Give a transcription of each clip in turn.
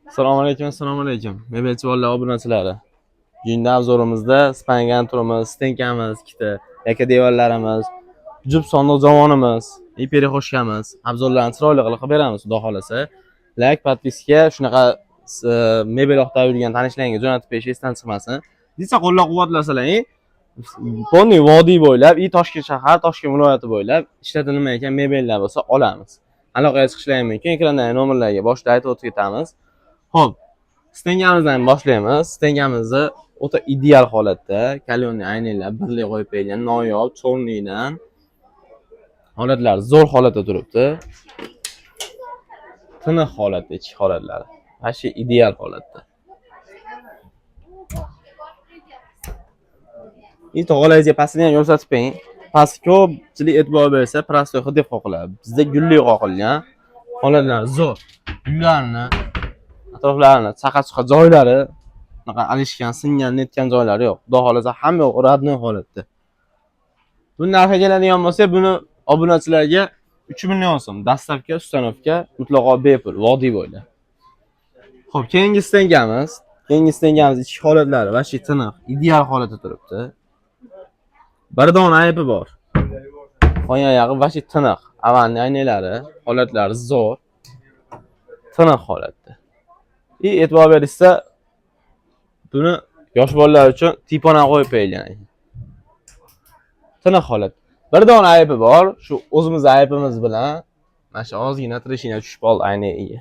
Assalomu alaykum, assalomu alaykum. Mebelchi bolalar obunachilari. Bugungi obzorimizda spangan turimiz, stenkamiz ikkita, yaka devorlarimiz, jup sonliq javonimiz, и переходкamiz, obzorlarni chiroyli qilib beramiz, xudo xolasa. Like, podpiska, shunaqa mebel oqtarib yurgan tanishlaringga jo'natib berish esdan chiqmasin. Desa qo'llab-quvvatlasalaring, полный vodiy bo'ylab, и Toshkent shahar, Toshkent viloyati bo'ylab ishlatilmayotgan mebellar bo'lsa olamiz. Aloqaga chiqishlaring mumkin. Ekrandagi nomerlarga boshida aytib o'tib ketamiz. Xo'p, stengamizdan boshlaymiz. Stengamizni o'ta ideal holatda, kalyonli aynaklar birlik qo'yib qo'yilgan, noyob, chorniydan. Holatlar zo'r holatda turibdi. Tiniq holatda ichki holatlari. Вообще ideal holatda. И tog'alaringizga pastini ham ko'rsatib qo'ying. Pasti ko'pchilik e'tibor bersa, prostoy deb qoqiladi. Bizda gulli qoqilgan. Holatlar zo'r. Gullarni atroflarini chaqa-chuqa joylari, unaqa alishgan, singan, netgan joylari yo'q. Xudo xolasa hamma yo'q, родной holatda. Bu narxga keladigan bo'lsa, buni obunachilarga 3 million so'm, dastavka, ustanovka mutlaqo bepul, vodiy bo'ylab. Xo'p, keyingi stenkamiz, keyingi stenkamiz ichki holatlari вообще tiniq, ideal holatda turibdi. Bir dona aybi bor. Qolgan yog'i вообще tiniq. Avanni aynaklari, holatlari zo'r. Tiniq holatda. И e'tibor berishsa, buni yosh bolalar uchun tipon ham qo'yib qo'yilgan ekan. Tiniq holat. Bir dona aybi bor, shu o'zimiz aybimiz bilan mana shu ozgina trishina tushib qoldi aynagiga.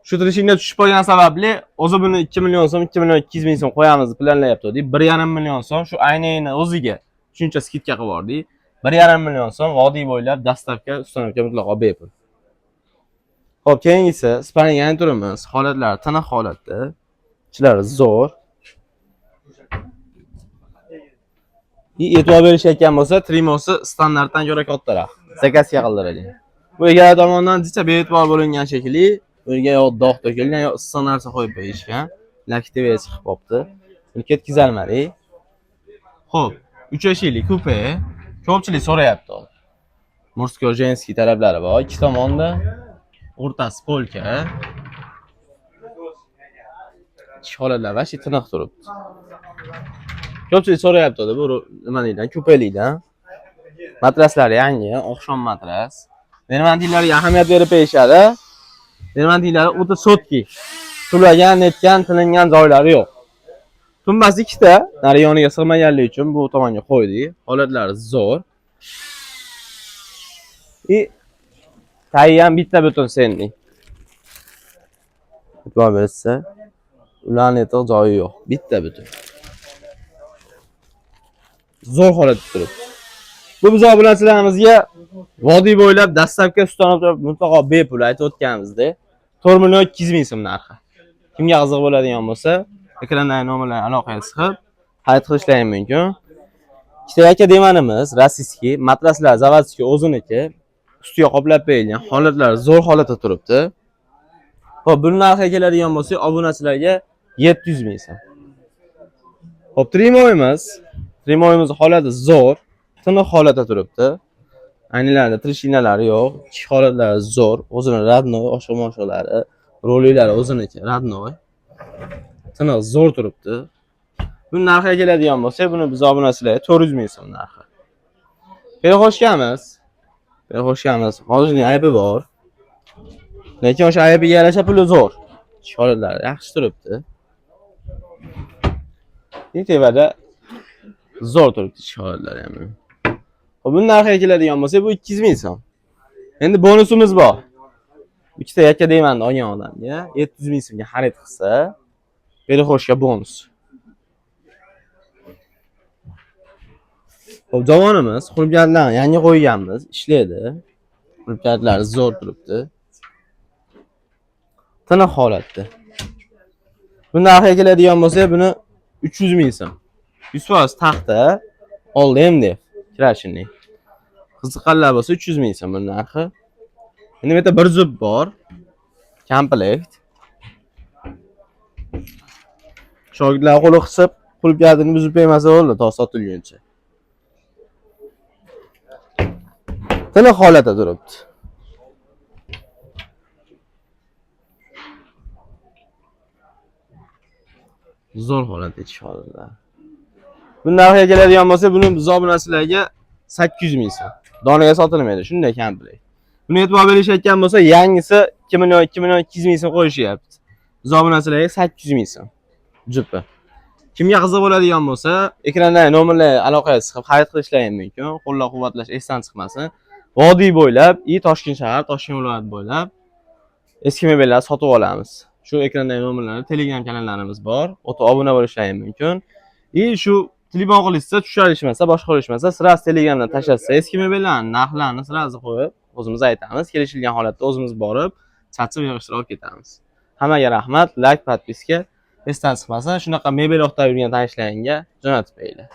Shu trishina tushib qolgan sababli o'zi buni 2 million so'm, 2 million 200 ming so'm qo'yamiz deb planlayapti. 1,5 million so'm shu aynakni o'ziga shuncha skidka qilib yubordik. 1,5 million so'm vodiy bo'ylab dastavka, ustanovka mutlaqo bepul. Xo'p, keyingisi sparing turimiz. Holatlari tiniq holatda. Ichlari zo'r. И e'tibor berishayotgan bo'lsa, trimosi standartdan ko'ra kattaroq. Zakazga qildirilgan. Bu egalar tomonidan jicha bee'tibor bo'lingan shekilli, unga yo dog' to'kilgan, yo issiq narsa qo'yib qo'yishgan. Lakitga chiqib qolibdi. Buni ketkazolmadik. Xo'p, 3 eshikli kupe. Ko'pchilik so'rayapti. Мужской, женский taraflari bor. Ikki tomonda o'rtasi polka. Ichki holatlar вообще tiniq turibdi. Ko'pchilik so'rayapti bu nima deydi, kupelikdan. Matraslari yangi, oqshom matras. Nervantillariga ahamiyat berib qo'yishadi. Nervantillari o'ta sotki. Tulagan, netgan, tilingan joylari yo'q. Tumbasi ikkita, nari yoniga sig'maganligi uchun bu tomonga qo'ydik. Holatlari zo'r. И tayi ham bitta butun senning. E'tibor bersa, ularni etiq joyi yo'q. Bitta butun. Zo'r holatda turibdi. Bu biz obunachilarimizga vodiy bo'ylab dastavka ustanovka mutlaqo bepul aytib o'tganimizda 4 million 200 ming so'm narxi. Kimga qiziq bo'ladigan bo'lsa, ekrandagi nomerlarga aloqaga chiqib, xarid qilishlari mumkin. Ikkita yaka demanimiz, rossiyskiy, matraslar zavodskiy o'ziniki, ustiga qoplab qo'yilgan, holatlar zo'r holatda turibdi. Xo'p, buni narxiga keladigan bo'lsak, obunachilarga 700 ming so'm. Xo'p, trimoyimiz, trimoyimiz holati zo'r, tiniq holatda turibdi. Aynalarda trishinalari yo'q, ichki holatlari zo'r, o'zini родной, oshiq-moshiqlari, roliklari o'ziniki, родной. Tiniq zo'r turibdi. Buni narxiga keladigan bo'lsak, buni biz obunachilarga 400 ming so'm narxi. Переходкamiz, переходкamiz hozirning aybi bor. Lekin o'sha aybiga yarasha puli zo'r. Ichki holatlari yaxshi turibdi. Tepada zo'r turibdi ichki holatlari ham. Xo'p, buni narxiga keladigan bo'lsak, bu 200 ming so'm. Endi bonusimiz bor. Ikkita yakka deyman olgan odamga 700 ming so'mga xarid qilsa, переходка bonus. Xo'p, javonimiz quluplarni yangi qo'yganmiz, ishlaydi. Quluplar zo'r turibdi. Tiniq holatda. Buni narxiga keladigan bo'lsak, buni 300 ming so'm. 100% taxta, oldi MDF, krashinli. Qiziqqanlar bo'lsa 300 ming so'm buni narxi. Endi bu yerda bir zub bor. Komplekt. Shogirdlar qo'li qisib, quluplarni buzib qo'ymasa bo'ldi to sotilguncha. Tiniq holatda turibdi. Zo'r holatda ichki holatda. Buni narxiga keladigan bo'lsa, buni biz obunachilarga 800 ming so'm. Donaga sotilmaydi, shunday komplekt. Buni e'tibor berishayotgan bo'lsa, yangisi 2 million, 2 million 200 ming so'm qo'yishyapti. Biz obunachilarga 800 ming so'm. Jupi. Kimga qiziq bo'ladigan bo'lsa, ekrandagi nomerlarga aloqaga chiqib xarid qilishlari mumkin. Qo'llab-quvvatlash esdan chiqmasin. Vodiy bo'ylab, и Toshkent shahar, Toshkent viloyati bo'ylab eski mebellar sotib olamiz. Shu ekrandagi nomerlarda Telegram kanallarimiz bor. O'tib obuna bo'lishlari mumkin. И shu telefon qilishsa, tushirishmasa, boshqa qilishmasa, сразу Telegramdan tashlashsa, eski mebellarni narxlarini сразу qo'yib, o'zimiz aytamiz. Kelishilgan holatda o'zimiz borib, chachib yig'ishtirib olib ketamiz. Hammaga rahmat, лайк, подписка esdan chiqmasin. Shunaqa mebel oqtarib yurgan tanishlaringga jo'natib beringlar.